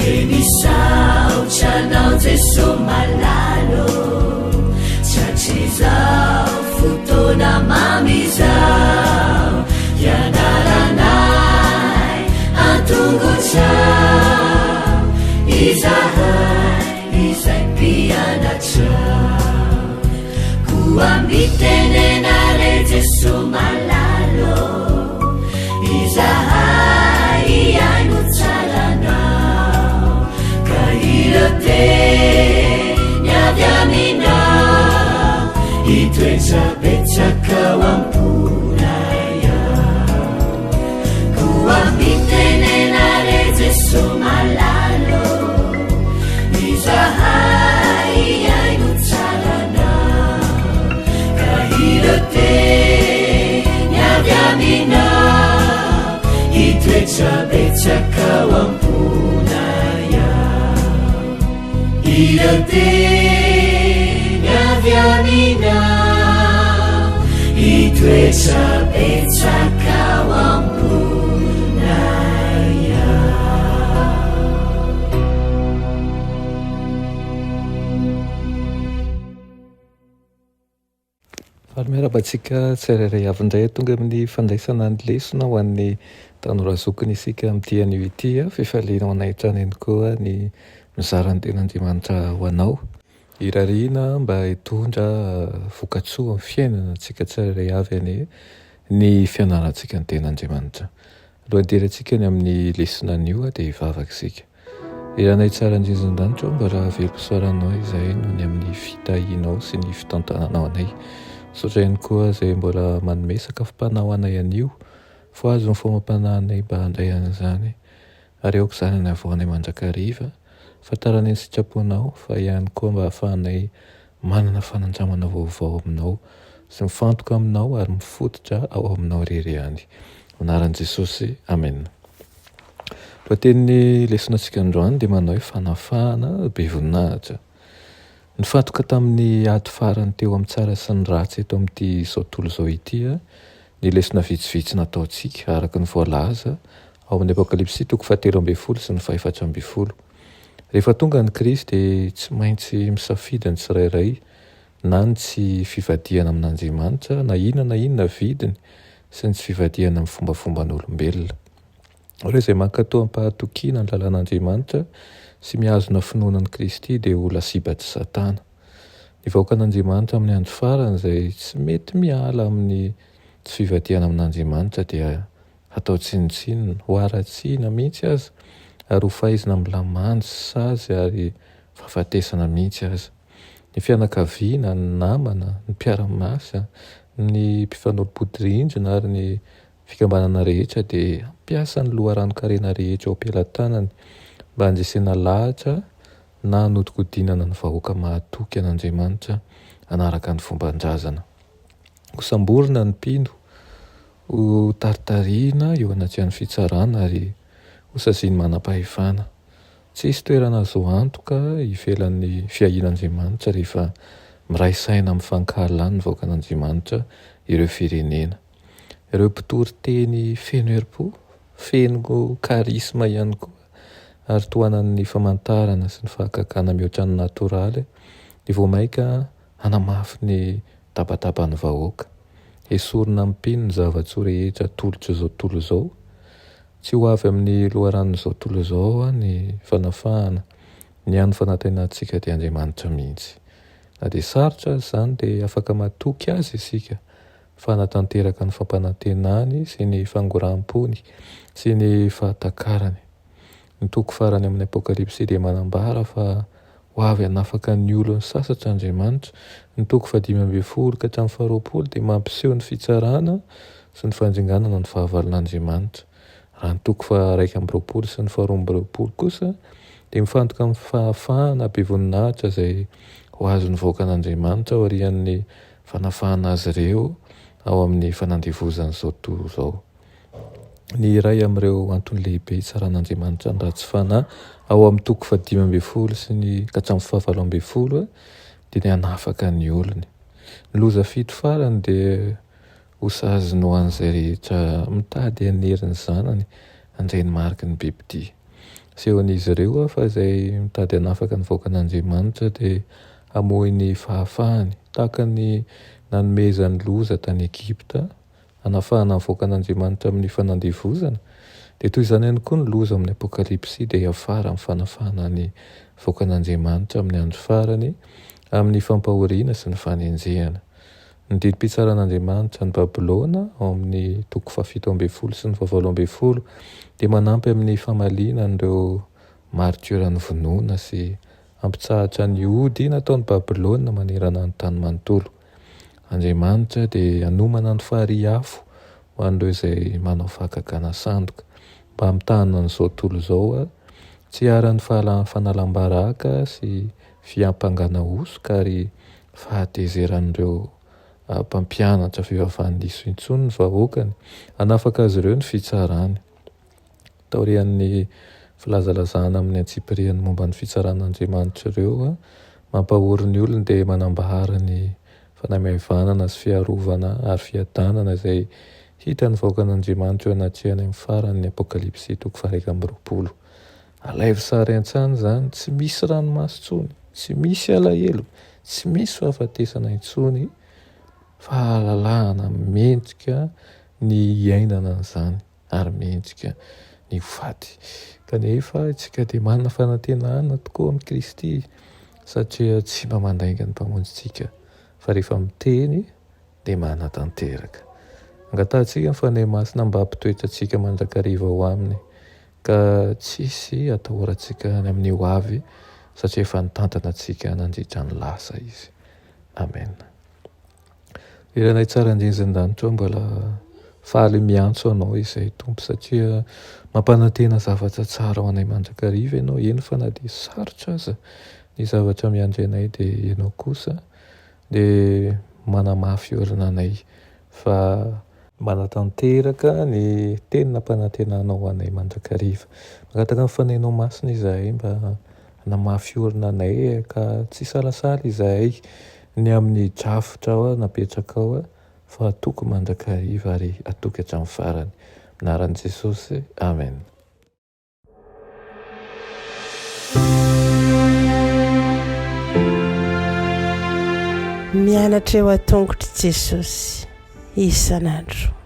Dia misaotra anao Jeso malala ô, Tratrizao fotoana mamy izao, Hianaranay an-tongotrao, Izahay izay mpianatrao. Koa mitenena re Jeso malala ô, Izahay hihaino tsara anao, Ka ireo teny avy aminao, Hitoetra betsaka ao am-ponay ao. Koa mitenena re Jeso malala ô, Izahay hihaino tsara anao, Ka ireo teny avy aminao, Hitoetra betsaka ao am-ponay ao. Ireo teny avy aminao, Hitoetra betsaka ao am-ponay ao. Faly miarahaba antsika tsirairay avy indray tonga amin'ny fandraisana ny lesona ho an'ny tanora zokiny isika amin'ity anio ity. Fifaliana ho anay hatrany ihany koa ny mizara ny tenin'Andriamanitra ho anao. Irariana mba hitondra vokatsoa amin'ny fiainana antsika tsirairay avy anie ny fianarantsika ny tenin'Andriamanitra. Alohan'ny hidirantsika ny amin'ny lesona anio dia hivavaka isika. Ry Ranay tsara indrindra an-danitra ô, mbola velom-pisaoranao izahay noho ny amin'ny fitahianao sy ny fitantananao anay. Misaotra ihany koa izay mbola manome sakafom-panahy ho anay anio. Fohazo ny fomam-panahinay mba handray an'izany ary aoka izany hanavao anay mandrakariva. Fantaranay ny sitraponao fa ihany koa mba hahafahanay manana fanandramana vaovao aminao sy mifantoka aminao ary mifototra ao aminao irery ihany. Anaran'i Jesosy, Amena. Lohatenin'ny lesonantsika androany dia manao hoe fanafahana be voninahitra. Nifantoka tamin'ny ady farany teo amin'ny tsara sy ny ratsy eto amin'ity izao tontolo izao ity ny lesona vitsivitsy nataontsika araka ny voalaza ao amin'ny Apokalypsy toko fahatelo ambin'ny folo sy ny fahefatra ambin'ny folo. Rehefa tonga ny krizy dia tsy maintsy misafidy ny tsirairay na ny tsy fivadihana amin'Andriamanitra na inona na inona vidiny sy ny tsy fivadihana amin'ny fombafomban'olombelona. Ireo izay mankatò am-pahatokiana ny lalàn'Andriamanitra sy mihazona finoana an'i Kristy dia ho lasibatr'i Satana. Ny vahoakan'Andriamanitra amin'ny andro farany izay tsy mety miala amin'ny tsy fivadihana amin'Andriamanitra dia hatao tsinontsinona, ho haratsiana mihitsy aza, ary ho faizina amin'ny lamandy sy sazy ary fahafatesana mihitsy aza. Ny fianakaviana, ny namana, ny mpiara-miasa, ny mpifanolo-bodirindrina ary ny fikambanana rehetra dia hampiasa ny loharanon-karena rehetra eo am-pelatanany mba handresena lahatra na hanodikodinana ny vahoaka mahatoky an'Andriamanitra hanaraka ny fomban-drazana. Hosamborina ny mpino, ho taritarihina eo anatrehan'ny fitsarana ary hosazian'ny manam-pahefana. Tsy hisy toerana azo antoka ivelan'ny fiahian'Andriamanitra rehefa miray saina amin'ny fankahalan'ny vahoakan'Andriamanitra ireo firenena. Ireo mpitory teny feno herim-po, feno charisme ihany koa ary tohanan'ny famantarana sy ny fahagagana mihoatra ny natoraly dia vao mainka hanamafy ny tabataban'ny vahoaka. Esorina amin'ny mpino ny zava-tsoa rehetra atolotr'izao tontolo izao. Tsy ho avy amin'ny loharanon'izao tontolo izao ny fanafahana. Ny hany fanantenantsika dia Andriamanitra mihitsy. Na dia sarotra aza izany dia afaka matoky Azy isika fa hanatanteraka ny fampanantenany sy ny fangoraham-pony sy ny fahatakarany. Ny toko farany amin'ny Apokalypsy dia manambara fa ho avy hanafaka ny olony sasatra Andriamanitra. Ny toko fahadimy ambin'ny folo ka hatramin'ny faharoapolo dia mampiseho ny fitsarana sy ny fandringanana ny fahavalon'Andriamanitra. Raha ny toko faha-iraika amby roapolo sy ny faharoa amby roapolo kosa dia mifantoka amin'ny fahafahana be voninahitra izay ho azon'ny vahoakan'Andriamanitra aorian'ny fanafahana azy ireo ao amin'ny fanandevozan'izao tontolo izao. Ny iray amin'ireo antony lehibe hitsaran'Andriamanitra ny ratsy fanahy ao amin'ny toko fahadimy ambin'ny folo sy ny ka hatramin'ny fahavalo ambin'ny folo dia ny hanafaka ny olony. Ny loza fito farany dia ho saziny ho an'izay rehetra mitady hanery ny zanany handray ny mariky ny bibidia. Asehon'izy ireo fa izay mitady hanafaka ny vahoakan'Andriamanitra dia hamoy ny fahafahany, tahaka ny nanomezany loza tany Egypta hanafahana ny vahoakan'Andriamanitra amin'ny fanandevozana, dia toy izany ihany koa ny loza amin'ny Apokalypsy dia hiafara amin'ny fanafahana ny vahoakan'Andriamanitra amin'ny andro farany amin'ny fampahoriana sy ny fanenjehana. Ny didim-pitsaran'Andriamanitra an'i Babylona ao amin'ny toko fahafito ambin'ny folo sy ny fahavalo ambin'ny folo dia manampy amin'ny famaliana an'ireo maritiora novonoina sy hampitsahatra ny ody nataon'i Babylona manerana ny tany manontolo. Andriamanitra dia hanomana ny farihy afo ho an'ireo izay manao fahagagana sandoka mba hamitahana an'izao tontolo izao tsy hiharan'ny fanalam-baraka sy fiampangana hosoka ary fahatezeran'ireo mpampianatra fivavahan-diso intsony ny vahoakany, hanafaka azy ireo ny fitsarany. Taorian'ny filazalazana amin'ny antsipiriany momba ny fitsaran'Andriamanitra ireo, mampahory ny olony dia manambara ny fanamaivanana sy fiarovana ary fiadanana izay hitan'ny vahoakan'Andriamanitra eo anatrehany amin'ny faran'ny Apokalypsy toko faha-21. Alaivo sary an-tsaina izany, tsy misy ranomaso intsony, tsy misy alahelo, tsy misy fahafatesana intsony, fahalalahana mendrika ny hiainana an'izany ary mendrika ny ho faty. Kanefa isika dia manana fanantenana tokoa amin'i Kristy satria tsy mba mandainga ny Mpamonjintsika fa rehefa miteny dia manatanteraka. Angatahantsika ny Fanahy Masina mba hampitoetra antsika mandrakariva ao Aminy Ka tsisy atahorantsika any amin'ny ho avy satria efa nitantana antsika nandritra ny lasa Izy. Amen. Ry Rainay tsara indrindra an-danitra ô, mbola faly miantso Anao izay Tompo satria mampanantena zavatra tsara ho anay mandrakariva Ianao, eny fa na dia sarotra aza ny zavatra miandry anay dia Ianao kosa dia manamafy orina anay fa Manatanteraka ny teny nampanantenanao ho anay mandrakariva. Mangataka ny Fanahinao Masina izahay mba hanamafy orina anay ka tsy hisalasala izahay ny amin'ny drafitra napetrakao fa hatoky mandrakariva ary hatoky hatramin'ny farany. Amin'ny anaran'i Jesosy, Amen. Mianatra eo an-tongotr'i Jesosy isan'andro.